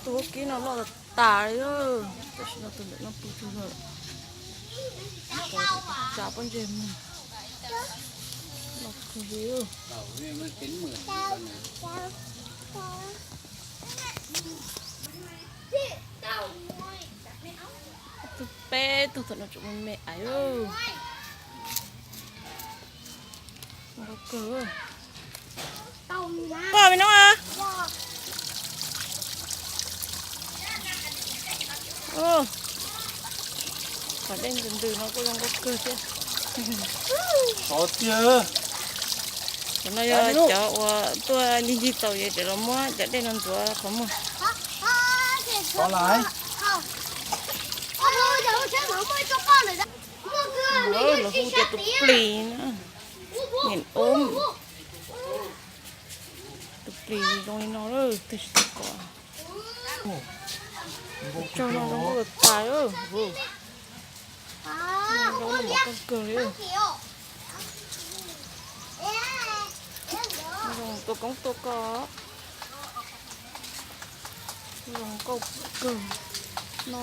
Tus vaub kib no loj tas tas li, tam sim no tus ntawm no pw tug lawm. Tsa pob ntseg mus. Loj kawg li. Tus peb tug thaum no tseem me me aiv. Nkauj kawg. Koj me no. Cov dej ntws ntws no kuj zoo nkauj kawg thiab. Cov no yog cov uas tuaj ncig ncig tau ces los muab cov dej no ntxuav qhov muag. Lawv hu tias tus plis na, niam ob. Tus plis zoo li no lawm twg tsis tau pom. Tsaug no zoo nkauj tas. Zoo no mov koj kawg li. Zoo tua koob tua koj. Zoo nkauj kawg no.